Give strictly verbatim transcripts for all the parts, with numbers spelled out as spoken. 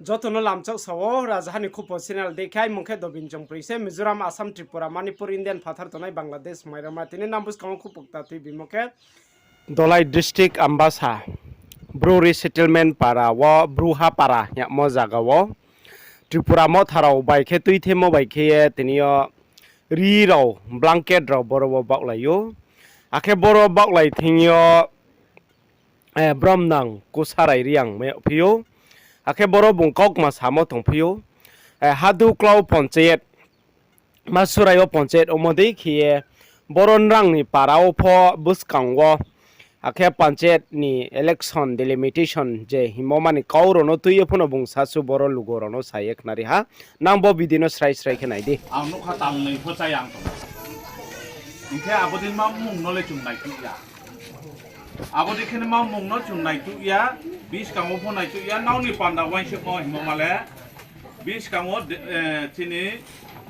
Joto no lamchak sa ou, Rajaha ni Khupo channel dei khe, aimung khe Dobin Chongproi se, Mizoram, Assam, Tripura, Manipur, Indian phathar tongnai Bangladesh, Myanmar, tini nang buskang wo khupo kta tuibimo khe Dhalai district Ambasa, Bru resettlement para wo, Bruha para hingmo zaga wo, Tripura Motha rao bai khe tuithemo bai khe ye tini yo ri rao, blanket rao boro wo baohlai ou. Akhe boro baohlai thing yo, eh, bromnang Kusarai Reang mai yagphi ou. Akhe boro bung kaukma samo tongphi ou. Eh, Haduklau panchayat, Masurai wo panchayat omo dei khe ye, boro nrang ni para wo pho buskang wo, akhe panchayat ni election delimitation je hingmo mani kau rao no tui ye pho no bung sasu boro lugo rao no sa ye khnari ha. Nang bo video no srai srai khe nai di. Ang nukha talnoi pho chaya ang tong. Hing khe abo din ma mung no le chung naituh ya. Abo dei khe ni ma mung no chung naituh ya, buskang wo pho naituh ya, nrao ni panda uaingsouhmo hingmo ma le, buskang wo de-, eh, chini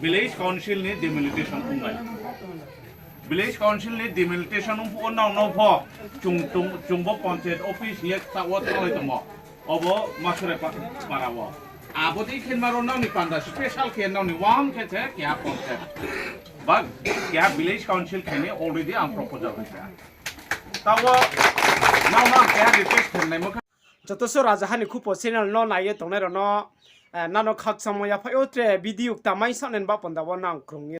village council ni delimitation ong nai. Village council ni delimitation ong phuh wo nrao no pho chung, chung, chung bo panchayat office hing ye kta wo thannglai tongmo. Obo Masurai pa-, para wo. Abo dei khe ma rao nrao ni panda special khe nrao ni uang khe se keha panchayat. Ba keha village council khe ni already ang proposal ri kha. Tao nrao no ang keha request khe naimo khe. Joto se Rajaha ni Khupo channel no nai ye tongnai rao no, eh, nano khakchangmo yaphai ou tre video kta mai sa nai ni ba panda wo nang krung ye